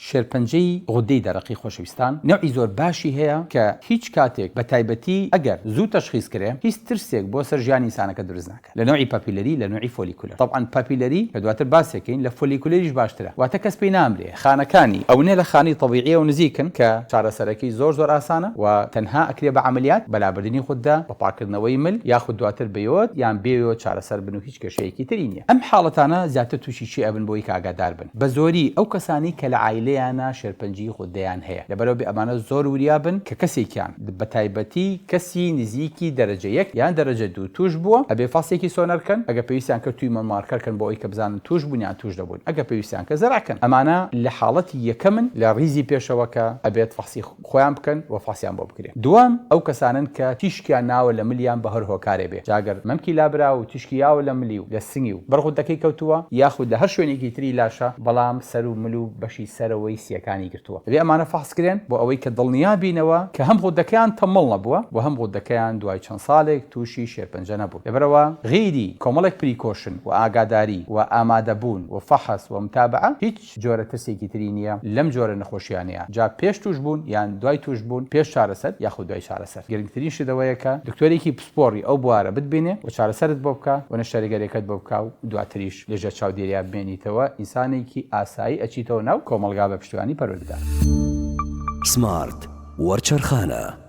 شێرپەنجەی غودەی دەرەقی خۆشەویستان نەوعی زۆر باشی هەیە کە هیچ کاتێک بە تایبەتی ئەگەر زوو تەشخیس کرێ هیچ ترسێک بۆ سەر ژیانی ئینسانەکە دروست ناکات لە نەوعی papillary لە نەوعی follicular تەبعەن papillary کە دواتر باسێکەین لە follicular یش باشترە واتە کەس پێی نامرێ خانەکانی ئەونە لە خانەی تەبیعیەوە نزیکن کە چارەسەرەکەی زۆر زۆر ئاسانە و تەنها ئەکرێ بە عەمەلیات بە لابردنی غودە بە پاکردنەوەی مل یاخود دواتر بە یۆد یان بێ یۆد چارەسەر بن و هیچ کێشەیەکی تری نیە ئەم حاڵەتانە زیاتر توشی کێ ئەبن بۆی کە ئاگادار بن؟ بە زۆری ئەو کەسانەی کە لە عایلەیانا شێرپەنجەی غودەیان هەیە لەبەرئەوە بێ ئەمانە زۆر وریا بن کە کەسێکیان بە تایبەتی کەسی نزیکی دەرەجە یەک یان دەرەجە دوو توش بووە ئەبێ فەحسێکی سۆنەر کەن ئەگەر پێویستیان کرد tumor marker کەن بۆ ئەوەی کە بزانن توش بوون یان توش نەبوون ئەگەر پێویستیان کرد زەرع کەن ئەمانە لە حاڵەتی یەکەمن لە ڕیزی پێشەوە کە ئەبێت فەحسی خۆیان بکەن و فەحسیان بۆ بکرێ. دووەم، ئەو کەسانەن کە تیشکیان ناوە لە ملیان بە هەر هۆکارێ بێ، جا گەر مەمکی لابراوە و تیشکی یاوە لە ملی و لە سنگی و بەر غودەکەی کەوتووە یاخود لە هەر شوێنێکی تری لاشە بەڵام سەر و مل و بەشی سەرەوەی سییەکانی گرتووە. دەبێ ئەمانە فەحس کرێن بۆ ئەوەی کە دڵنیا بینەوە کە هەم غودەکەیان تەممەڵ نەبووە و هەم غودەکەیان دوای چەند ساڵێک تووشی شێرپەنجە نەبوون. لەبەرئەوە غەیری کۆمەڵێک precaution و ئاگاداری و ئامادەبوون و فەحس و متابەعە هیچ جۆرە ترسێکی تری نییە لەم جۆرە نەخۆشیانەیە جا پێش توشبوون یان دوای توشبوون پێش چارەسەر یاخود دوای چارەسەر گرنگترین شت ئەوەیە کە دکتۆرێکی پسپۆڕی ئەو بوارە بتبینێ و چارەسەرت بۆ بکا و نەشتەرگەریەکەت بۆ بکا و دواتریش لەژێر چاودێریا بمێنیتەوە ئینسانێکی ئاسایی ئەچیتەوە ناو کۆمەڵگا بە پشتیوانی پەروەردگار. سمارت وەرچەرخانە.